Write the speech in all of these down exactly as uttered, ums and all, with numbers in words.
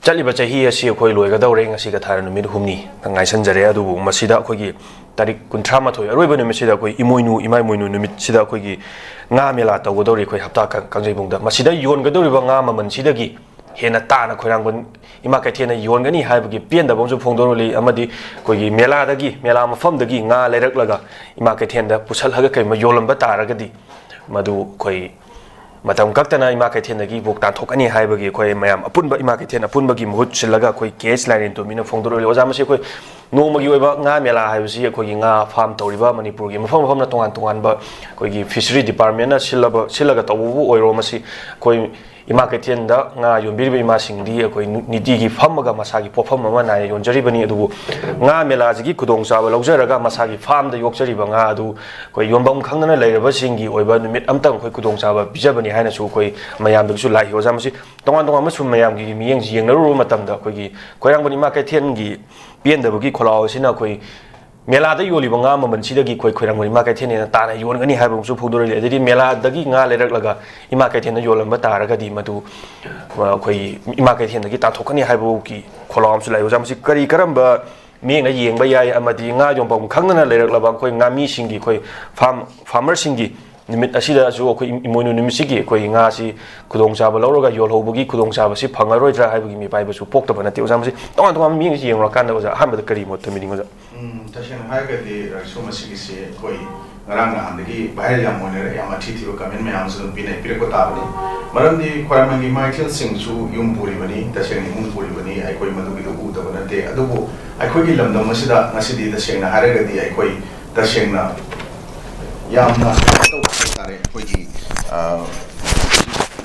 ꯆꯠꯂꯤꯕ ꯆꯍꯤ ꯑꯁꯤ ꯑꯩꯈꯣꯏ ꯂꯣꯏꯒꯗꯧꯔꯦ꯫ ꯉꯁꯤ ꯀꯊꯥꯔ ꯅꯨꯃꯤꯠ ꯍꯨꯝꯅꯤ ꯉꯥꯏꯁꯟꯖꯔꯦ꯫ ꯑꯗꯨꯕꯨ ꯃꯁꯤꯗ ꯑꯩꯈꯣꯏꯒꯤ ꯇꯥꯔꯤꯛ ꯀꯨꯟꯊ꯭ꯔꯥ ꯃꯥꯊꯣꯏ, ꯑꯔꯣꯏꯕ ꯅꯨꯃꯤꯠꯁꯤꯗ ꯑꯩꯈꯣꯏ ꯏꯃꯣꯏꯅꯨ, ꯏꯃꯥ ꯏꯃꯣꯏꯅꯨ ꯅꯨꯃꯤꯠꯁꯤꯗ ꯑꯩꯈꯣꯏꯒꯤ ꯉꯥ ꯃꯦꯂꯥ ꯇꯧꯒꯗꯧꯔꯤ ꯑꯩꯈꯣꯏ ꯍꯞꯇꯥ ꯀ-, ꯀꯥꯡꯖꯩꯕꯨꯡꯗ꯫ ꯃꯁꯤꯗ ꯌꯣꯟꯒꯗꯧꯔꯤꯕ ꯉꯥ ꯃꯃꯜꯁꯤꯗꯒꯤ ꯍꯦꯟꯅ ꯇꯥꯅ ꯈꯣꯏꯔꯥꯡꯕꯟ ꯏꯃꯥ ꯀꯩꯊꯦꯜꯅ ꯌꯣꯟꯒꯅꯤ ꯍꯥꯏꯕꯒꯤ ꯄꯦꯟꯗꯕ ꯑꯃꯁꯨ ꯐꯣꯡꯗꯣꯔꯛꯂꯤ꯫ ꯑꯃꯗꯤ ꯑꯩꯈꯣꯏꯒꯤ ꯃꯦꯂꯥꯗꯒꯤ, ꯃꯦꯂꯥ ꯃꯐꯝꯗꯒꯤ ꯉꯥ ꯂꯩꯔꯛꯂꯒ ꯏꯃꯥ ꯀꯩꯊꯦꯜꯗ ꯄꯨꯁꯜꯂꯒ ꯀꯩꯒꯨꯝꯕ ꯌꯣꯜꯂꯝꯕ ꯇꯥꯔꯒꯗꯤ, ꯃꯗꯨ ꯑꯩꯈꯣꯏ ꯃꯇꯝ ꯀꯛꯇꯅ ꯏꯃꯥ ꯀꯩꯊꯦꯜꯗꯒꯤ ꯕꯣꯛ ꯇꯥꯟꯊꯣꯛꯀꯅꯤ ꯍꯥꯏꯕꯒꯤ ꯑꯩꯈꯣꯏ ꯃꯌꯥꯝ ꯑꯄꯨꯟꯕ, ꯏꯃꯥ ꯀꯩꯊꯦꯜ ꯑꯄꯨꯟꯕꯒꯤ ꯃꯍꯨꯠ ꯁꯤꯜꯂꯒ ꯑꯩꯈꯣꯏ ꯀꯦ ꯑꯦꯁ ꯂꯥꯏꯔꯦꯟ ꯇꯣꯝꯕꯤꯅ ꯐꯣꯡꯗꯣꯔꯛꯂꯤ꯫ ꯑꯣꯖꯥ, ꯃꯁꯤ ꯑꯩꯈꯣꯏ ꯅꯣꯡꯃꯒꯤ ꯑꯣꯏꯕ ꯉꯥ ꯃꯦꯂꯥ ꯍꯥꯏꯕꯁꯤ ꯑꯩꯈꯣꯏꯒꯤ ꯉꯥ ꯐꯥꯔꯝ ꯇꯧꯔꯤꯕ ꯃꯅꯤꯄꯨꯔꯒꯤ ꯃꯐꯝ ꯃꯐꯝꯅ ꯇꯣꯉꯥꯟ ꯇꯣꯉꯥꯟꯕ ꯑꯩꯈꯣꯏꯒꯤ ꯐꯤꯁꯔꯤ ꯗꯤꯄꯥꯔꯠꯃꯦꯟꯅ ꯁꯤꯜꯂꯕ, ꯁꯤꯜꯂꯒ ꯇꯧꯕꯕꯨ ꯑꯣꯏꯔꯣ, ꯃꯁꯤ ꯑꯩꯈꯣꯏ ꯏꯃꯥ ꯀꯩꯊꯦꯜꯗ ꯉꯥ ꯌꯣꯟꯕꯤꯔꯤꯕ ꯏꯃꯥꯁꯤꯡꯗꯤ ꯑꯩꯈꯣꯏ ꯅꯨ-, ꯅꯤꯇꯤꯒꯤ ꯐꯝꯃꯒ ꯃꯁꯥꯒꯤ ꯄꯣꯠꯐꯝ ꯑꯃ ꯅꯥꯏꯅ ꯌꯣꯟꯖꯔꯤꯕꯅꯤ꯫ ꯑꯗꯨꯕꯨ ꯉꯥ ꯃꯦꯂꯥꯁꯤꯒꯤ ꯈꯨꯗꯣꯡꯆꯥꯕ ꯂꯧꯖꯔꯒ ꯃꯁꯥꯒꯤ ꯐꯥꯔꯝꯗ ꯌꯣꯛꯆꯔꯤꯕ ꯉꯥ ꯑꯗꯨ ꯑꯩꯈꯣꯏ ꯌꯣꯟꯐꯝ ꯈꯪꯗꯅ ꯂꯩꯔꯕꯁꯤꯡꯒꯤ ꯑꯣꯏꯕ ꯅꯨꯃꯤꯠ ꯑꯃꯇꯪ ꯑꯩꯈꯣꯏ ꯈꯨꯗꯣꯡꯆꯥꯕ ꯄꯤꯖꯕꯅꯤ ꯍꯥꯏꯅꯁꯨ ꯑꯩꯈꯣꯏ ꯃꯌꯥꯝꯗꯒꯤꯁꯨ ꯂꯥꯛꯏ꯫ ꯑꯣꯖꯥ, ꯃꯁꯤ ꯇꯣꯉꯥꯟ ꯇꯣꯉꯥꯟꯕ ꯁꯨꯝ ꯃꯌꯥꯝꯒꯤ ꯃꯤꯠꯌꯦꯡꯁꯤ ꯌꯦꯡꯅꯔꯨꯕ ꯃꯇꯝꯗ ꯑꯩꯈꯣꯏꯒꯤ ꯈꯣꯏꯔꯥꯡꯕꯟ ꯏꯃꯥ ꯀꯩꯊꯦꯜꯒꯤ ꯄꯦꯟꯗꯕꯒꯤ ꯈꯣꯜꯂꯥꯎ ꯑꯁꯤꯅ ꯑꯩꯈꯣꯏ ꯃꯦꯂꯥꯗ ꯌꯣꯜꯂꯤꯕ ꯉꯥ ꯃꯃꯜꯁꯤꯗꯒꯤ ꯑꯩꯈꯣꯏ ꯈꯣꯏꯔꯥꯡꯕꯟ ꯏꯃꯥ ꯀꯩꯊꯦꯜꯅ ꯍꯦꯟꯅ ꯇꯥꯅ ꯌꯣꯟꯒꯅꯤ ꯍꯥꯏꯕ ꯑꯃꯁꯨ ꯐꯣꯡꯗꯣꯔꯛꯂꯤ꯫ ꯑꯗꯩꯗꯤ ꯃꯦꯂꯥꯗꯒꯤ ꯉꯥ ꯂꯩꯔꯛꯂꯒ ꯏꯃꯥ ꯀꯩꯊꯦꯜꯗ ꯌꯣꯜꯂꯝꯕ ꯇꯥꯔꯒꯗꯤ ꯃꯗꯨ, ꯑ, ꯑꯩꯈꯣꯏ ꯏꯃꯥ ꯀꯩꯊꯦꯜꯗꯒꯤ ꯇꯥꯟꯊꯣꯛꯀꯅꯤ ꯍꯥꯏꯕꯒꯤ ꯈꯣꯜꯂꯥꯎ ꯑꯃꯁꯨ ꯂꯥꯛꯏ꯫ ꯑꯣꯖꯥ, ꯃꯁꯤ ꯀꯔꯤ ꯀꯔꯝꯕ ꯃꯤꯠꯌꯦꯡꯅ ꯌꯦꯡꯕ ꯌꯥꯏ? ꯑꯃꯗꯤ ꯉꯥ ꯌꯣꯟꯐꯝ ꯈꯪꯗꯅ ꯂꯩꯔꯛꯂꯕ ꯑꯩꯈꯣꯏ ꯉꯥꯃꯤꯁꯤꯡꯒꯤ, ꯑꯩꯈꯣꯏ ꯐꯥꯔꯝ, ꯐꯥꯔꯃꯔꯁꯤꯡꯒꯤ ꯅꯨꯃꯤꯠ ꯑꯁꯤꯗꯁꯨ ꯑꯩꯈꯣꯏ ꯏꯃꯣꯏꯅꯨ ꯅꯨꯃꯤꯠꯁꯤꯒꯤ ꯑꯩꯈꯣꯏ ꯉꯥꯁꯤ ꯈꯨꯗꯣꯡꯆꯥꯕ ꯂꯧꯔꯒ ꯌꯣꯜꯍꯧꯕꯒꯤ ꯈꯨꯗꯣꯡꯆꯥꯕꯁꯤ ꯐꯪꯉꯔꯣꯏꯗ꯭ꯔꯥ ꯍꯥꯏꯕꯒꯤ ꯃꯤꯄꯥꯏꯕꯁꯨ ꯄꯣꯛꯇꯕ ꯅꯠꯇꯦ꯫ ꯑꯣꯖꯥ, ꯃꯁꯤ ꯇꯣꯉꯥꯟ ꯇꯣꯉꯥꯟꯕ ꯃꯤꯠꯌꯦꯡꯁꯤ ꯌꯦꯡꯂꯨꯔꯀꯥꯟꯗ, ꯑꯣꯖꯥ, ꯑꯍꯥꯟꯕꯗ ꯀꯔꯤ ꯃꯣꯠ ꯊꯝꯕꯤꯅꯤꯡꯕ, ꯑꯣꯖꯥ? ꯎꯝ, ꯇꯁꯦꯡꯅ ꯍꯥꯏꯔꯒꯗꯤ ꯔꯥꯏꯁꯣ, ꯃꯁꯤꯒꯤꯁꯤ ꯑꯩꯈꯣꯏ ꯉꯔꯥꯡ ꯅꯍꯥꯟꯗꯒꯤ viral ꯌꯥꯝ ꯑꯣꯏꯅꯔꯦ, ꯌꯥꯝ ꯑꯊꯤ ꯊꯤꯕ comment ꯃꯌꯥꯝꯁꯨ ꯑꯗꯨꯝ ꯄꯤꯅꯩ, ꯄꯤꯔꯛꯄ ꯇꯥꯕꯅꯤ꯫ ꯃꯔꯝꯗꯤ ꯈ꯭ꯋꯥꯏꯔꯝꯕꯟꯒꯤ ꯏꯃꯥ ꯀꯩꯊꯦꯜꯁꯤꯡꯁꯨ ꯌꯨꯝ ꯄꯨꯔꯤꯕꯅꯤ, ꯇꯁꯦꯡꯅ ꯏꯃꯨꯡ ꯄꯨꯔꯤꯕꯅꯤ, ꯑꯩꯈꯣꯏ ꯃꯗꯨꯒꯤꯗꯨ ꯎꯗꯕ ꯅꯠꯇꯦ꯫ ꯑꯗꯨꯕꯨ ꯑꯩꯈꯣꯏꯒꯤ ꯂꯝꯗꯝ ꯑꯁꯤꯗ ꯉꯁꯤꯗꯤ ꯇꯁꯦꯡꯅ ꯍꯥꯏꯔꯒꯗꯤ ꯑꯩꯈꯣꯏ ꯇꯁꯦꯡꯅ ꯌꯥꯝꯅ ꯀꯩꯅꯣ ꯇꯧꯕ ꯍꯥꯏꯇꯥꯔꯦ꯫ ꯑꯩꯈꯣꯏꯒꯤ, ꯑ,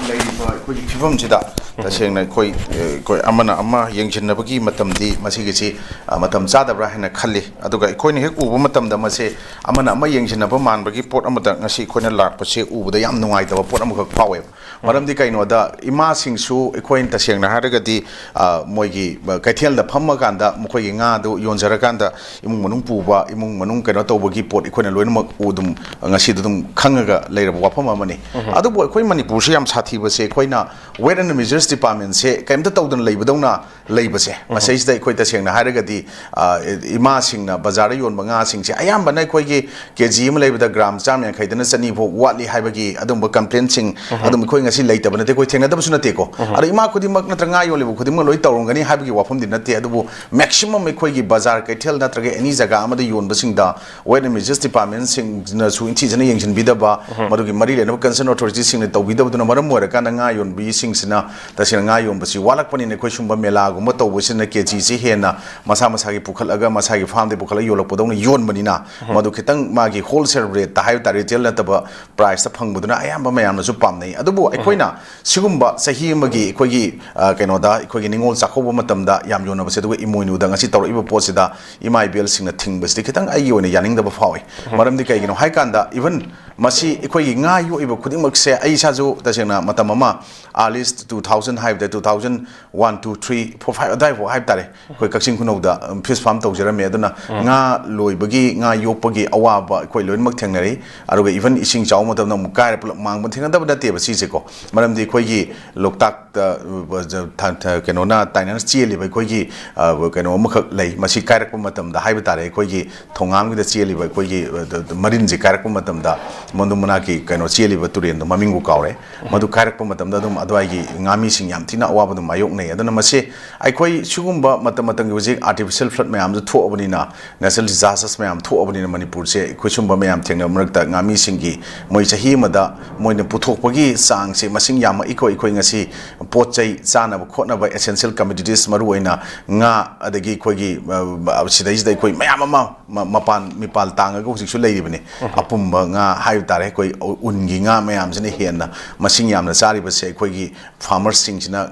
ꯂꯩꯔꯤꯕ ꯑꯩꯈꯣꯏꯒꯤ ꯐꯤꯕꯝꯁꯤꯗ ꯇꯁꯦꯡꯅ ꯑꯩꯈꯣꯏ, ꯑꯩꯈꯣꯏ ꯑꯃꯅ ꯑꯃ ꯌꯦꯡꯁꯤꯟꯅꯕꯒꯤ ꯃꯇꯝꯗꯤ ꯃꯁꯤꯒꯤꯁꯤ, ꯑ, ꯃꯇꯝ ꯆꯥꯗꯕ꯭ꯔꯥ ꯍꯥꯏꯅ ꯈꯜꯂꯤ꯫ ꯑꯗꯨꯒ ꯑꯩꯈꯣꯏꯅ ꯍꯦꯛ ꯎꯕ ꯃꯇꯝꯗ ꯃꯁꯦ ꯑꯃꯅ ꯑꯃ ꯌꯦꯡꯁꯤꯟꯅꯕ ꯃꯥꯟꯕꯒꯤ ꯄꯣꯠ ꯑꯃꯗ ꯉꯁꯤ ꯑꯩꯈꯣꯏꯅ ꯂꯥꯛꯄꯁꯦ ꯎꯕꯗ ꯌꯥꯝ ꯅꯨꯡꯉꯥꯏꯇꯕ ꯄꯣꯠ ꯑꯃꯈꯛ ꯐꯥꯎꯋꯦꯕ꯫ ꯃꯔꯝꯗꯤ ꯀꯩꯅꯣꯗ, ꯏꯃꯥꯁꯤꯡꯁꯨ ꯑꯩꯈꯣꯏꯅ ꯇꯁꯦꯡꯅ ꯍꯥꯏꯔꯒꯗꯤ, ꯑ, ꯃꯣꯏꯒꯤ, ꯑ, ꯀꯩꯊꯦꯜꯗ ꯐꯝꯃꯀꯥꯟꯗ ꯃꯈꯣꯏꯒꯤ ꯉꯥꯗꯨ ꯌꯣꯟꯖꯔꯀꯥꯟꯗ ꯏꯃꯨꯡ ꯃꯅꯨꯡ ꯄꯨꯕ, ꯏꯃꯨꯡ ꯃꯅꯨꯡ ꯀꯩꯅꯣ ꯇꯧꯕꯒꯤ ꯄꯣꯠ ꯑꯩꯈꯣꯏꯅ ꯂꯣꯏꯅꯃꯛ ꯎ-, ꯑꯗꯨꯝ ꯉꯁꯤꯗ ꯑꯗꯨꯝ ꯈꯪꯉꯒ ꯂꯩꯔꯕ ꯋꯥꯐꯝ ꯑꯃꯅꯤ꯫ ꯑꯗꯨꯕꯨ ꯑꯩꯈꯣꯏ ꯃꯅꯤꯄꯨꯔꯁꯤ ꯌꯥꯝ ꯁꯥꯊꯤꯕꯁꯦ, ꯑꯩꯈꯣꯏꯅ weight and measure ꯗꯤꯄꯥꯔꯠꯃꯦꯟꯁꯦ ꯀꯔꯤꯝꯇ ꯇꯧꯗꯅ ꯂꯩꯕꯗꯧꯅ ꯂꯩꯕꯁꯦ, ꯃꯁꯤꯁꯤꯗ ꯑꯩꯈꯣꯏ ꯇꯁꯦꯡꯅ ꯍꯥꯏꯔꯒꯗꯤ, ꯑ, ꯏꯃꯥꯁꯤꯡꯅ ꯕꯖꯥꯔꯗ ꯌꯣꯟꯕ ꯉꯥꯁꯤꯡꯁꯦ ꯑꯌꯥꯝꯕꯅ ꯑꯩꯈꯣꯏꯒꯤ ꯀꯦ ꯖꯤ ꯑꯃ ꯂꯩꯕꯗ ꯒ꯭ꯔꯥꯝ ꯆꯥꯝꯃ ꯌꯥꯡꯈꯩꯗꯅ ꯆꯅꯤ ꯐꯥꯎ ꯋꯥꯠꯂꯤ ꯍꯥꯏꯕꯒꯤ ꯑꯗꯨꯝꯕ ꯀꯝꯄ꯭ꯂꯦꯟꯁꯤꯡ ꯑꯗꯨꯝ ꯑꯩꯈꯣꯏ ꯉꯁꯤ ꯂꯩꯇꯕ ꯅꯠꯇꯦ, ꯑꯩꯈꯣꯏ ꯊꯦꯡꯅꯗꯕꯁꯨ ꯅꯠꯇꯦꯀꯣ꯫ ꯑꯗꯣ ꯏꯃꯥ ꯈꯨꯗꯤꯡꯃꯛ ꯅꯠꯇ꯭ꯔꯒ ꯉꯥ ꯌꯣꯜꯂꯤꯕ ꯈꯨꯗꯤꯡꯃꯛ ꯂꯣꯏ ꯇꯧꯔꯝꯒꯅꯤ ꯍꯥꯏꯕꯒꯤ ꯋꯥꯐꯝꯗꯤ ꯅꯠꯇꯦ, ꯑꯗꯨꯕꯨ ꯃꯦꯛꯁꯤꯃꯝ ꯑꯩꯈꯣꯏꯒꯤ ꯕꯖꯥꯔ ꯀꯩꯊꯦꯜ ꯅꯠꯇ꯭ꯔꯒ ꯑꯦꯅꯤ ꯖꯒꯥ ꯑꯃꯗ ꯌꯣꯟꯕꯁꯤꯡꯗ ꯋꯦꯠ ꯑꯦꯟ ꯃꯤꯖꯦꯁ ꯗꯤꯄꯥꯔꯠꯃꯦꯟꯁꯤꯡꯅꯁꯨ ꯏꯟꯊꯤꯖꯅ ꯌꯦꯡꯁꯤꯟꯕꯤꯗꯕ, ꯃꯗꯨꯒꯤ ꯃꯔꯤ ꯂꯩꯅꯕ ꯀꯟꯁꯔꯟ ꯑꯣꯊꯣꯔꯤꯇꯤꯁꯤꯡꯅ ꯇꯧꯕꯤꯗꯕꯗꯨꯅ ꯃꯔꯝ ꯑꯣꯏꯔꯀꯥꯟꯗ ꯉꯥ ꯌꯣꯟꯕꯤꯁꯤꯡꯁꯤꯅ ꯇꯁꯦꯡꯅ ꯉꯥ ꯌꯣꯟꯕꯁꯤ ꯋꯥꯠꯂꯛꯄꯅꯤꯅ ꯑꯩꯈꯣꯏ ꯁꯨꯝꯕ ꯃꯦꯂꯥꯒꯨꯝꯕ ꯇꯧꯕꯁꯤꯅ ꯀꯦ ꯖꯤꯁꯤ ꯍꯦꯟꯅ ꯃꯁꯥ ꯃꯁꯥꯒꯤ ꯄꯨꯈꯠꯂꯒ ꯃꯁꯥꯒꯤ ꯐꯥꯔꯝꯗꯒꯤ ꯄꯨꯈꯠꯂꯒ ꯌꯣꯜꯂꯛꯄꯗꯧꯅ ꯌꯣꯟꯕꯅꯤꯅ, ꯃꯗꯨ ꯈꯤꯇꯪ ꯃꯥꯒꯤ ꯍꯣꯜꯁꯦꯜ ꯔꯦꯠꯇ ꯍꯥꯏꯕ ꯇꯥꯔꯦ, ꯔꯤꯇꯦꯜ ꯅꯠꯇꯕ ꯄ꯭ꯔꯥꯏꯁꯇ ꯐꯪꯕꯗꯨꯅ ꯑꯌꯥꯝꯕ ꯃꯌꯥꯝꯅꯁꯨ ꯄꯥꯝꯅꯩ꯫ ꯑꯗꯨꯕꯨ ꯑꯩꯈꯣꯏꯅ ꯁꯤꯒꯨꯝꯕ ꯆꯍꯤ ꯑꯃꯒꯤ ꯑꯩꯈꯣꯏꯒꯤ, ꯑ, ꯀꯩꯅꯣꯗ, ꯑꯩꯈꯣꯏꯒꯤ ꯅꯤꯉꯣꯜ ꯆꯥꯛꯀꯧꯕ ꯃꯇꯝꯗ ꯌꯥꯝ ꯌꯣꯟꯅꯕꯁꯦ, ꯑꯗꯨꯒ ꯏꯃꯣꯏꯅꯨꯗ ꯉꯁꯤ ꯇꯧꯔꯛꯏꯕ ꯄꯣꯠꯁꯤꯗ ꯏꯃꯥ ꯏꯕꯦꯜꯁꯤꯡꯅ ꯊꯤꯡꯕꯁꯤꯗꯤ ꯈꯤꯇꯪ ꯑꯩꯒꯤ ꯑꯣꯏꯅ ꯌꯥꯅꯤꯡꯗꯕ ꯐꯥꯎꯏ꯫ ꯃꯔꯝꯗꯤ ꯀꯩꯒꯤꯅꯣ ꯍꯥꯏꯀꯥꯟꯗ, ꯏꯚꯟ ꯃꯁꯤ ꯑꯩꯈꯣꯏꯒꯤ ꯉꯥ ꯌꯣꯛꯏꯕ ꯈꯨꯗꯤꯡꯃꯛꯁꯦ, ꯑꯩ ꯏꯁꯥꯁꯨ ꯇꯁꯦꯡꯅ ꯃꯇꯝ ꯑꯃ, ꯑꯥꯔꯂꯤꯁ ꯇꯨ ꯊꯥꯎꯖꯟ ꯍꯥꯏꯕꯗ, two thousand one, two, three, four, five ꯑꯗꯨꯋꯥꯏꯐꯥꯎ ꯍꯥꯏꯕ ꯇꯥꯔꯦ, ꯑꯩꯈꯣꯏ ꯀꯛꯆꯤꯡ ꯈꯨꯅꯧꯗ, ꯎꯝ, ꯐꯤꯁ ꯐꯥꯔꯝ ꯇꯧꯖꯔꯝꯃꯦ꯫ ꯑꯗꯨꯅ ꯉꯥ ꯂꯣꯏꯕꯒꯤ, ꯉꯥ ꯌꯣꯛꯄꯒꯤ ꯑꯋꯥꯕ ꯑꯩꯈꯣꯏ ꯂꯣꯏꯅꯃꯛ ꯊꯦꯡꯅꯔꯤ꯫ ꯑꯗꯨꯒ ꯏꯚꯟ ꯏꯁꯤꯡ ꯆꯥꯎꯕ ꯃꯇꯝꯗ ꯑꯃꯨꯛ ꯀꯥꯏꯔ ꯄꯨꯂꯞ ꯃꯥꯡꯕ ꯊꯦꯡꯅꯗꯕ ꯅꯠꯇꯦꯕ ꯁꯤꯁꯦꯀꯣ꯫ ꯃꯔꯝꯗꯤ ꯑꯩꯈꯣꯏꯒꯤ ꯂꯣꯛꯇꯥꯛꯇ, ꯑ, ꯊ-, ꯊ-, ꯀꯩꯅꯣꯅ, ꯇꯥꯏꯅꯅ ꯆꯦꯜꯂꯤꯕ ꯑꯩꯈꯣꯏꯒꯤ, ꯑ, ꯀꯩꯅꯣ ꯑꯃꯈꯛ ꯂꯩ꯫ ꯃꯁꯤ ꯀꯥꯏꯔꯛꯄ ꯃꯇꯝꯗ ꯍꯥꯏꯕ ꯇꯥꯔꯦ, ꯑꯩꯈꯣꯏꯒꯤ ꯊꯣꯉꯥꯝꯒꯤꯗ ꯆꯦꯜꯂꯤꯕ ꯑꯩꯈꯣꯏꯒꯤ, ꯑ, ꯗ-, ꯗ-, ꯃꯔꯤꯟꯁꯦ ꯀꯥꯏꯔꯛꯄ ꯃꯇꯝꯗ, ꯃꯗꯨ ꯃꯅꯥꯛꯀꯤ ꯀꯩꯅꯣ ꯆꯦꯜꯂꯤꯕ ꯇꯨꯔꯦꯜꯗꯣ, ꯃꯃꯤꯡꯕꯨ ꯀꯥꯎꯔꯦ, ꯃꯗꯨ ꯀꯥꯏꯔꯛꯄ ꯃꯇꯝꯗ ꯑꯗꯨꯝ ꯑꯗꯨꯋꯥꯏꯒꯤ ꯉꯥꯃꯤꯁꯤꯡ ꯌꯥꯝ ꯊꯤꯅ ꯑꯋꯥꯕ ꯑꯗꯨꯝ ꯃꯥꯌꯣꯛꯅꯩ꯫ ꯑꯗꯨꯅ ꯃꯁꯤ ꯑꯩꯈꯣꯏ ꯁꯤꯒꯨꯝꯕ ꯃꯇꯝ ꯃꯇꯝꯒꯤ ꯍꯧꯖꯤꯛ ꯑꯥꯔꯇꯤꯐꯤꯁꯤꯌꯦꯜ ꯐ꯭ꯂꯠ ꯃꯌꯥꯝꯁꯨ ꯊꯣꯛꯑꯕꯅꯤꯅ, ꯅꯦꯆꯔꯦꯜ ꯗꯤꯖꯥꯁꯇꯔꯁ ꯃꯌꯥꯝ ꯊꯣꯛꯑꯕꯅꯤꯅ, ꯃꯅꯤꯄꯨꯔꯁꯦ ꯑꯩꯈꯣꯏ ꯁꯨꯝꯕ ꯃꯌꯥꯝ ꯊꯦꯡꯅꯕ ꯃꯔꯛꯇ ꯉꯥꯃꯤꯁꯤꯡꯒꯤ ꯃꯣꯏ ꯆꯍꯤ ꯑꯃꯗ ꯃꯣꯏꯅ ꯄꯨꯊꯣꯛꯄꯒꯤ ꯆꯥꯡꯁꯦ ꯃꯁꯤꯡ ꯌꯥꯝꯃꯛꯏꯀꯣ꯫ ꯑꯩꯈꯣꯏ ꯉꯁꯤ ꯄꯣꯠ ꯆꯩ ꯆꯥꯅꯕ ꯈꯣꯠꯅꯕ essential commodities, ꯃꯔꯨꯑꯣꯏꯅ ꯉꯥ, ꯑꯗꯒꯤ ꯑꯩꯈꯣꯏꯒꯤ, ꯑ, ꯁꯤꯗꯩꯁꯤꯗ ꯑꯩꯈꯣꯏ ꯃꯌꯥꯝ ꯑꯃ ꯃ-, ꯃꯄꯥꯟ ꯃꯤꯄꯥꯜ ꯇꯥꯡꯉꯒ ꯍꯧꯖꯤꯛꯁꯨ ꯂꯩꯔꯤꯕꯅꯤ꯫ ꯑꯄꯨꯝꯕ ꯉꯥ ꯍꯥꯏꯕ ꯇꯥꯔꯦ, ꯑꯩꯈꯣꯏ ꯎꯟꯒꯤ ꯉꯥ ꯃꯌꯥꯝꯁꯤꯅ ꯍꯦꯟꯅ ꯃꯁꯤꯡ ꯌꯥꯝꯅ ꯆꯥꯔꯤꯕꯁꯦ ꯑꯩꯈꯣꯏꯒꯤ ꯐꯥꯔꯃꯔꯁꯤꯡꯁꯤꯅ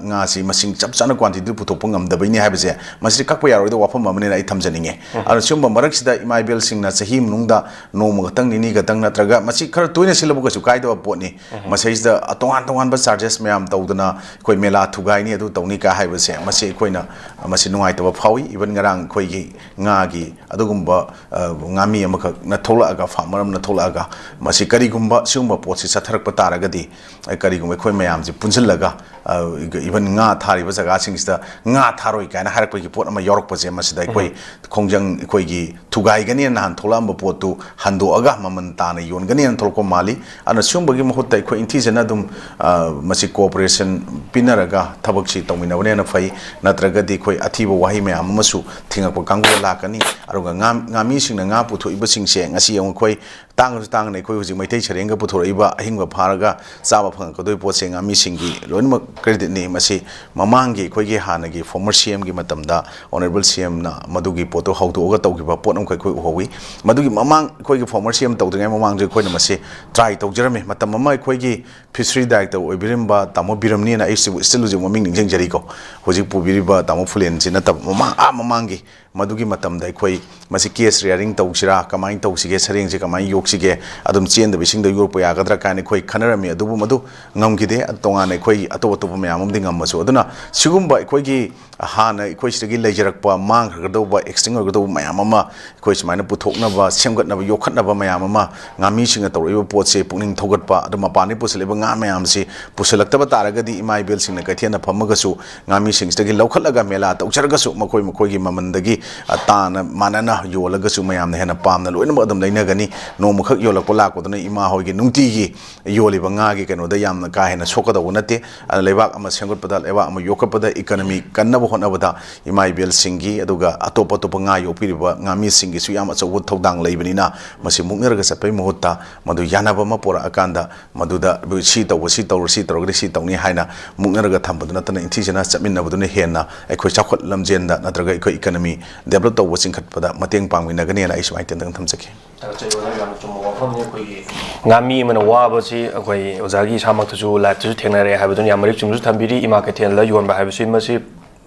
ꯉꯥꯁꯤ ꯃꯁꯤꯡ ꯆꯞ ꯆꯥꯅ ꯀ꯭ꯋꯥꯟꯇꯤꯇꯤꯗꯨ ꯄꯨꯊꯣꯛꯄ ꯉꯝꯗꯕꯩꯅꯤ ꯍꯥꯏꯕꯁꯦ, ꯃꯁꯤꯗꯤ ꯀꯛꯄ ꯌꯥꯔꯣꯏꯗꯕ ꯋꯥꯐꯝ ꯑꯃꯅꯤꯅ ꯑꯩ ꯊꯝꯖꯅꯤꯡꯉꯦ꯫ ꯑꯗꯨꯅ ꯁꯤꯒꯨꯝꯕ ꯃꯔꯛꯁꯤꯗ ꯏꯃꯥ ꯏꯕꯦꯜꯁꯤꯡꯅ ꯆꯍꯤ ꯃꯅꯨꯡꯗ ꯅꯣꯡꯃ ꯈꯛꯇꯪ, ꯅꯤꯅꯤ ꯈꯛꯇꯪ, ꯅꯠꯇ꯭ꯔꯒ ꯃꯁꯤ ꯈꯔ ꯇꯣꯏꯅ ꯁꯤꯜꯂꯕ ꯀꯩꯁꯨ ꯀꯥꯏꯗꯕ ꯄꯣꯠꯅꯤ꯫ ꯃꯁꯩꯁꯤꯗ ꯇꯣꯉꯥꯟ ꯇꯣꯉꯥꯟꯕ ꯆꯥꯔꯖꯦꯁ ꯃꯌꯥꯝ ꯇꯧꯗꯅ ꯑꯩꯈꯣꯏ ꯃꯦꯂꯥ ꯊꯨꯒꯥꯏꯅꯤ, ꯑꯗꯨ ꯇꯧꯅꯤ ꯀꯥꯏ ꯍꯥꯏꯕꯁꯦ, ꯃꯁꯤ ꯑꯩꯈꯣꯏꯅ, ꯃꯁꯤ ꯅꯨꯡꯉꯥꯏꯇꯕ ꯐꯥꯎꯏ꯫ ꯏꯚꯟ ꯉꯔꯥꯡ ꯑꯩꯈꯣꯏꯒꯤ ꯉꯥꯒꯤ ꯑꯗꯨꯒꯨꯝꯕ, ꯑ, ꯉꯥꯃꯤ ꯑꯃꯈꯛꯅ ꯊꯣꯛꯂꯛꯑꯒ, ꯐꯥꯔꯃꯔ ꯑꯃꯅ ꯊꯣꯛꯂꯛꯑꯒ, ꯃꯁꯤ ꯀꯔꯤꯒꯨꯝꯕ ꯁꯤꯒꯨꯝꯕ ꯄꯣꯠꯁꯤ ꯆꯠꯊꯔꯛꯄ ꯇꯥꯔꯒꯗꯤ, ꯑ, ꯀꯔꯤꯒꯨꯝꯕ ꯑꯩꯈꯣꯏ ꯃꯌꯥꯝꯁꯤ ꯄꯨꯟꯁꯤꯜꯂꯒ ꯏꯚꯟ ꯉꯥ ꯊꯥꯔꯤꯕ ꯖꯒꯥꯁꯤꯡꯁꯤꯗ ꯉꯥ ꯊꯥꯔꯣꯏ ꯀꯥꯏꯅ ꯍꯥꯏꯔꯛꯄꯒꯤ ꯄꯣꯠ ꯑꯃ ꯌꯥꯎꯔꯛꯄꯁꯦ, ꯃꯁꯤꯗ ꯑꯩꯈꯣꯏ ꯈꯣꯡꯖꯪ, ꯑꯩꯈꯣꯏꯒꯤ ꯊꯨꯒꯥꯏꯒꯅꯤꯅ ꯅꯍꯥꯟ ꯊꯣꯛꯂꯛꯑꯝꯕ ꯄꯣꯠꯇꯨ ꯍꯟꯗꯣꯛꯑꯒ ꯃꯃꯜ ꯇꯥꯅ ꯌꯣꯟꯒꯅꯤꯅ ꯊꯣꯛꯂꯛꯄ ꯃꯥꯜꯂꯤ꯫ ꯑꯗꯨꯅ ꯁꯤꯒꯨꯝꯕꯒꯤ ꯃꯍꯨꯠꯇ ꯑꯩꯈꯣꯏ ꯏꯪꯊꯤꯖꯅ ꯑꯗꯨꯝ, ꯑ, ꯃꯁꯤ ꯀꯣꯑꯣꯄꯔꯦꯁꯟ ꯄꯤꯅꯔꯒ ꯊꯕꯛꯁꯤ ꯇꯧꯃꯤꯟꯅꯕꯅ ꯍꯦꯟꯅ ꯐꯩ꯫ ꯅꯠꯇ꯭ꯔꯒꯗꯤ ꯑꯩꯈꯣꯏ ꯑꯊꯤꯕ ꯋꯥꯍꯩ ꯃꯌꯥꯝ ꯑꯃꯁꯨ ꯊꯤꯡꯉꯛꯄ ꯀꯥꯡꯕꯨꯗ ꯂꯥꯛꯀꯅꯤ꯫ ꯑꯗꯨꯒ ꯉꯥ-, ꯉꯥꯃꯤꯁꯤꯡꯅ ꯉꯥ ꯄꯨꯊꯣꯛꯏꯕꯁꯤꯡꯁꯦ ꯉꯁꯤ ꯑꯃꯨꯛ ꯑꯩꯈꯣꯏ ꯇꯥꯡꯉꯁꯨ ꯇꯥꯡꯅ ꯑꯩꯈꯣꯏ ꯍꯧꯖꯤꯛ ꯃꯩꯇꯩ ꯁꯔꯦꯡꯒ ꯄꯨꯊꯣꯔꯛꯏꯕ ꯑꯍꯤꯡꯕ ꯐꯥꯔꯒ ꯆꯥꯕ ꯐꯪꯉꯛꯀꯗꯣꯏ ꯄꯣꯠꯁꯦ ꯉꯥꯃꯤꯁꯤꯡꯒꯤ ꯂꯣꯏꯅꯃꯛ ꯀ꯭ꯔꯦꯗꯤꯠꯅꯤ꯫ ꯃꯁꯤ ꯃꯃꯥꯡꯒꯤ ꯑꯩꯈꯣꯏꯒꯤ ꯍꯥꯟꯅꯒꯤ ꯐꯣꯔꯃꯔ ꯁꯤ ꯑꯦꯝꯒꯤ ꯃꯇꯝꯗ ꯑꯣꯅꯔꯦꯕꯜ ꯁꯤ ꯑꯦꯝꯅ ꯃꯗꯨꯒꯤ ꯄꯣꯠꯇꯣ ꯍꯧꯗꯣꯛꯑꯒ ꯇꯧꯈꯤꯕ ꯄꯣꯠ ꯑꯃꯈꯛ ꯑꯩꯈꯣꯏ ꯎꯍꯧꯋꯤ꯫ ꯃꯗꯨꯒꯤ ꯃꯃꯥꯡ ꯑꯩꯈꯣꯏꯒꯤ ꯐꯣꯔꯃꯔ ꯁꯤ ꯑꯦꯝ ꯇꯧꯗ꯭ꯔꯤꯉꯩ ꯃꯃꯥꯡꯗꯁꯨ ꯑꯩꯈꯣꯏꯅ ꯃꯁꯤ ꯇ꯭ꯔꯥꯏ ꯇꯧꯖꯔꯝꯃꯤ꯫ ꯃꯇꯝ ꯑꯃ ꯑꯩꯈꯣꯏꯒꯤ ꯐꯤꯁꯔꯤ ꯗꯥꯏꯔꯦꯛꯇꯔ ꯑꯣꯏꯕꯤꯔꯝꯕ ꯇꯥꯃꯣ ꯕꯤꯔꯝꯅꯤꯅ, ꯑꯩ ꯁꯤꯕꯨ ꯁ꯭ꯇꯤꯜ ꯍꯧꯖꯤꯛ ꯃꯃꯤꯡ ꯅꯤꯡꯁꯤꯡꯖꯔꯤꯀꯣ, ꯍꯧꯖꯤꯛ ꯄꯨꯕꯤꯔꯤꯕ ꯇꯥꯃꯣ ꯐꯨꯂꯦꯟꯁꯤ ꯅꯠꯇꯕ, ꯃꯃꯥꯡ, ꯑꯥ ꯃꯃꯥꯡꯒꯤ ꯃꯗꯨꯒꯤ ꯃꯇꯝꯗ ꯑꯩꯈꯣꯏ ꯃꯁꯤ ꯀꯦꯖ ꯔꯤꯌꯥꯔꯤꯡ ꯇꯧꯁꯤꯔꯥ, ꯀꯃꯥꯏꯅ ꯇꯧꯁꯤꯒꯦ, ꯁꯔꯦꯡꯁꯦ ꯀꯃꯥꯏꯅ ꯌꯣꯛꯁꯤꯒꯦ, ꯑꯗꯨꯝ ꯆꯦꯟꯗꯕ ꯏꯁꯤꯡꯗ ꯌꯣꯛꯄ ꯌꯥꯒꯗ꯭ꯔꯥ ꯀꯥꯏꯅ ꯑꯩꯈꯣꯏ ꯈꯟꯅꯔꯝꯃꯤ꯫ ꯑꯗꯨꯕꯨ ꯃꯗꯨ ꯉꯝꯈꯤꯗꯦ꯫ ꯑꯗꯨ ꯇꯣꯉꯥꯟꯅ ꯑꯩꯈꯣꯏ ꯑꯇꯣꯞ ꯑꯇꯣꯞꯄ ꯃꯌꯥꯝ ꯑꯃꯗꯤ ꯉꯝꯃꯁꯨ꯫ ꯑꯗꯨꯅ ꯁꯤꯒꯨꯝꯕ ꯑꯩꯈꯣꯏꯒꯤ ꯍꯥꯟꯅ ꯑꯩꯈꯣꯏ ꯁꯤꯗꯒꯤ ꯂꯩꯖꯔꯛꯄ, ꯃꯥꯡꯈ꯭ꯔꯒꯗꯧꯕ, ꯑꯦꯛꯁꯇꯤꯡ ꯑꯣꯏꯒꯗꯧꯕ ꯃꯌꯥꯝ ꯑꯃ ꯑꯩꯈꯣꯏ ꯁꯨꯃꯥꯏꯅ ꯄꯨꯊꯣꯛꯅꯕ, ꯁꯦꯝꯒꯠꯅꯕ, ꯌꯣꯛꯈꯠꯅꯕ ꯃꯌꯥꯝ ꯑꯃ ꯉꯥꯃꯤꯁꯤꯡꯅ ꯇꯧꯔꯛꯏꯕ ꯄꯣꯠꯁꯦ ꯄꯨꯛꯅꯤꯡ ꯊꯧꯒꯠꯄ, ꯑꯗꯨ ꯃꯄꯥꯟꯗꯒꯤ ꯄꯨꯁꯤꯜꯂꯛꯏꯕ ꯉꯥ ꯃꯌꯥꯝꯁꯤ ꯄꯨꯁꯤꯜꯂꯛꯇꯕ ꯇꯥꯔꯒꯗꯤ ꯏꯃꯥ ꯏꯕꯦꯜꯁꯤꯡꯅ ꯀꯩꯊꯦꯜꯗ ꯐꯝꯃꯒꯁꯨ ꯉꯥꯃꯤꯁꯤꯡꯁꯤꯗꯒꯤ ꯂꯧꯈꯠꯂꯒ ꯃꯦꯂꯥ ꯇꯧꯖꯔꯒꯁꯨ ꯃꯈꯣꯏ ꯃꯈꯣꯏꯒꯤ ꯃꯃꯜꯗꯒꯤ, ꯑ, ꯇꯥꯅ ꯃꯥꯟꯅꯅ ꯌꯣꯜꯂꯒꯁꯨ ꯃꯌꯥꯝꯅ ꯍꯦꯟꯅ ꯄꯥꯝꯅ ꯂꯣꯏꯅꯃꯛ ꯑꯗꯨꯝ ꯂꯩꯅꯒꯅꯤ꯫ ꯅꯣꯡꯃꯈꯛ ꯌꯣꯜꯂꯛꯄ ꯂꯥꯛꯄꯗꯨꯅ ꯏꯃꯥ ꯍꯣꯏꯒꯤ ꯅꯨꯡꯇꯤꯒꯤ ꯌꯣꯜꯂꯤꯕ ꯉꯥꯒꯤ ꯀꯩꯅꯣꯗ ꯌꯥꯝꯅ ꯀꯥ ꯍꯦꯟꯅ ꯁꯣꯛꯀꯗꯧꯕ ꯅꯠꯇꯦ꯫ ꯑꯗꯨꯅ ꯂꯩꯕꯥꯛ ꯑꯃ ꯁꯦꯝꯒꯠꯄꯗ, ꯂꯩꯕꯥꯛ ꯑꯃ ꯌꯣꯛꯈꯠꯄꯗ, ꯏꯀꯅꯃꯤ ꯀꯟꯅꯕ ꯍꯣꯠꯅꯕꯗ ꯏꯃꯥ ꯏꯕꯦꯜꯁꯤꯡꯒꯤ, ꯑꯗꯨꯒ ꯑꯇꯣꯞ ꯑꯇꯣꯞꯄ ꯉꯥ ꯌꯣꯛꯄꯤꯔꯤꯕ ꯉꯥꯃꯤꯁꯤꯡꯒꯤꯁꯨ ꯌꯥꯝ ꯑꯆꯧꯕ ꯊꯧꯗꯥꯡ ꯂꯩꯕꯅꯤꯅ ꯃꯁꯤ ꯃꯨꯛꯅꯔꯒ ꯆꯠꯄꯒꯤ ꯃꯍꯨꯠꯇ ꯃꯗꯨ ꯌꯥꯅꯕ ꯑꯃ ꯄꯨꯔꯛꯑꯀꯥꯟꯗ ꯃꯗꯨꯗ ꯁꯤ ꯇꯧꯕ, ꯁꯤ ꯇꯧꯔ, ꯁꯤ ꯇꯧꯔꯒꯗꯤ ꯁꯤ ꯇꯧꯅꯤ ꯍꯥꯏꯅ ꯃꯨꯛꯅꯔꯒ ꯊꯝꯕꯗꯨ ꯅꯠꯇꯅ ꯏꯪꯊꯤꯖꯅ ꯆꯠꯃꯤꯟꯅꯕꯗꯨꯅ ꯍꯦꯟꯅ ꯑꯩꯈꯣꯏ ꯆꯥꯎꯈꯠ ꯂꯝꯖꯦꯟꯗ ꯅꯠꯇ꯭ꯔꯒ ꯑꯩꯈꯣꯏ ꯏꯀꯅꯃꯤ ꯗꯦꯕꯂꯞ ꯇꯧꯕ ꯆꯤꯡꯈꯠꯄꯗ ꯃꯇꯦꯡ ꯄꯥꯡꯃꯤꯟꯅꯒꯅꯤꯅ ꯑꯩ ꯁꯨꯃꯥꯏꯅ ꯇꯦꯟꯇꯛꯅ ꯊꯝꯖꯒꯦ꯫ ꯗꯥꯛꯇꯔ ꯆꯩꯔꯣꯅ ꯌꯥꯝꯅ ꯆꯨꯝꯕ ꯋꯥꯐꯝꯅꯤ꯫ ꯑꯩꯈꯣꯏꯒꯤ ꯉꯥꯃꯤ ꯑꯃꯅ ꯋꯥꯕꯁꯤ ꯑꯩꯈꯣꯏ ꯑꯣꯖꯥꯒꯤ ꯏꯁꯥꯃꯛꯇꯁꯨ ꯂꯥꯏꯐꯇꯁꯨ ꯊꯦꯡꯅꯔꯦ ꯍꯥꯏꯕꯗꯨꯅ ꯌꯥꯝ ꯃꯔꯤꯛ ꯆꯨꯝꯕꯁꯨ ꯊꯝꯕꯤꯔꯤ꯫ ꯏꯃꯥ ꯀꯩꯊꯦꯜꯗ ꯌꯣꯟꯕ ꯍꯥꯏꯕꯁꯤ ꯃꯁꯤ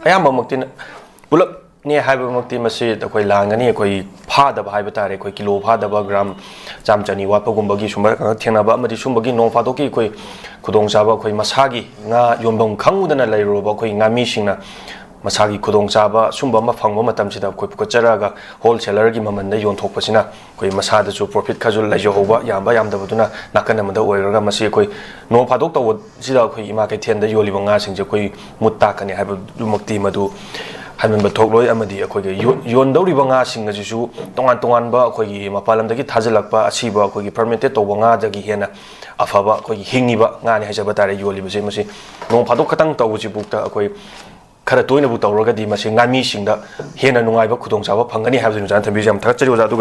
ꯑꯌꯥꯝꯕꯃꯛꯇꯤ ꯅ-, ꯄꯨꯂꯞꯅꯦ ꯍꯥꯏꯕꯃꯛꯇꯤ ꯃꯁꯤ ꯑꯩꯈꯣꯏ ꯂꯥꯟꯒꯅꯤ꯫ ꯑꯩꯈꯣꯏ ꯐꯥꯗꯕ ꯍꯥꯏꯕ ꯇꯥꯔꯦ, ꯑꯩꯈꯣꯏ ꯀꯤꯂꯣ ꯐꯥꯗꯕ, ꯒ꯭ꯔꯥꯝ ꯆꯥꯝ ꯆꯅꯤ ꯋꯥꯠꯄꯒꯨꯝꯕꯒꯤ ꯁꯨꯝꯕ ꯈꯛ ꯊꯦꯡꯅꯕ, ꯑꯃꯗꯤ ꯁꯨꯝꯕꯒꯤ ꯅꯣꯡ ꯐꯥꯗꯣꯛꯀꯤ ꯑꯩꯈꯣꯏ ꯈꯨꯗꯣꯡꯆꯥꯕ, ꯑꯩꯈꯣꯏ ꯃꯁꯥꯒꯤ ꯉꯥ ꯌꯣꯟꯐꯝ ꯈꯪꯉꯨꯗꯅ ꯂꯩꯔꯨꯔꯕ ꯑꯩꯈꯣꯏ ꯉꯥꯃꯤꯁꯤꯡꯅ ꯃꯁꯥꯒꯤ ꯈꯨꯗꯣꯡꯆꯥꯕ ꯁꯨꯝꯕ ꯑꯃ ꯐꯪꯕ ꯃꯇꯝꯁꯤꯗ ꯑꯩꯈꯣꯏ ꯄꯨꯈꯠꯆꯔꯛꯑꯒ ꯍꯣꯜꯁꯦꯂꯔꯒꯤ ꯃꯃꯜꯗ ꯌꯣꯟꯊꯣꯛꯄꯁꯤꯅ ꯑꯩꯈꯣꯏ ꯃꯁꯥꯗꯁꯨ ꯄ꯭ꯔꯣꯐꯤꯠ ꯈꯔꯁꯨ ꯂꯩꯖꯍꯧꯕ, ꯌꯥꯝꯕ ꯌꯥꯝꯗꯕꯗꯨꯅ ꯅꯥꯀꯟ ꯑꯃꯗ ꯑꯣꯏꯔꯒ, ꯃꯁꯤ ꯑꯩꯈꯣꯏ ꯅꯣꯡ ꯐꯥꯗꯣꯛ ꯇꯧꯕꯁꯤꯗ ꯑꯩꯈꯣꯏ ꯏꯃꯥ ꯀꯩꯊꯦꯜꯗ ꯌꯣꯜꯂꯤꯕ ꯉꯥꯁꯤꯡꯁꯦ ꯑꯩꯈꯣꯏ ꯃꯨꯠ ꯇꯥꯛꯀꯅꯤ ꯍꯥꯏꯕꯗꯨꯃꯛꯇꯤ ꯃꯗꯨ ꯍꯥꯏꯃꯟꯕ ꯊꯣꯛꯂꯣꯏ꯫ ꯑꯃꯗꯤ ꯑꯩꯈꯣꯏꯒꯤ ꯌꯣ-, ꯌꯣꯟꯗꯧꯔꯤꯕ ꯉꯥꯁꯤꯡ ꯑꯁꯤꯁꯨ ꯇꯣꯉꯥꯟ ꯇꯣꯉꯥꯟꯕ ꯑꯩꯈꯣꯏꯒꯤ ꯃꯄꯥꯟ ꯂꯝꯗꯒꯤ ꯊꯥꯖꯤꯜꯂꯛꯄ ꯑꯁꯤꯕ ꯑꯩꯈꯣꯏꯒꯤ ꯐꯔꯃꯦꯟꯇꯦꯠ ꯇꯧꯕ ꯉꯥꯗꯒꯤ ꯍꯦꯟꯅ ꯑꯐꯕ ꯑꯩꯈꯣꯏꯒꯤ ꯍꯤꯡꯉꯤꯕ ꯉꯥꯅꯤ ꯍꯥꯏꯖꯕ ꯇꯥꯔꯦ ꯌꯣꯜꯂꯤꯕꯁꯦ꯫ ꯃꯁꯤ ꯅꯣꯡ ꯐꯥꯗꯣꯛ ꯈꯇꯪ ꯇꯧꯕꯁꯤꯕꯨꯛꯇ ꯑꯩꯈꯣꯏ ꯈꯔ ꯇꯣꯏꯅꯕꯨ ꯇꯧꯔꯒꯗꯤ ꯃꯁꯤ ꯉꯥꯃꯤꯁꯤꯡꯗ ꯍꯦꯟꯅ ꯅꯨꯡꯉꯥꯏꯕ ꯈꯨꯗꯣꯡꯆꯥꯕ ꯐꯪꯒꯅꯤ ꯍꯥꯏꯕꯁꯤ ꯑꯣꯖꯥꯅ ꯊꯝꯕꯤꯔꯤꯁꯤ ꯌꯥꯝ ꯊꯥꯒꯠꯆꯔꯤ ꯑꯣꯖꯥ꯫ ꯑꯗꯨꯒ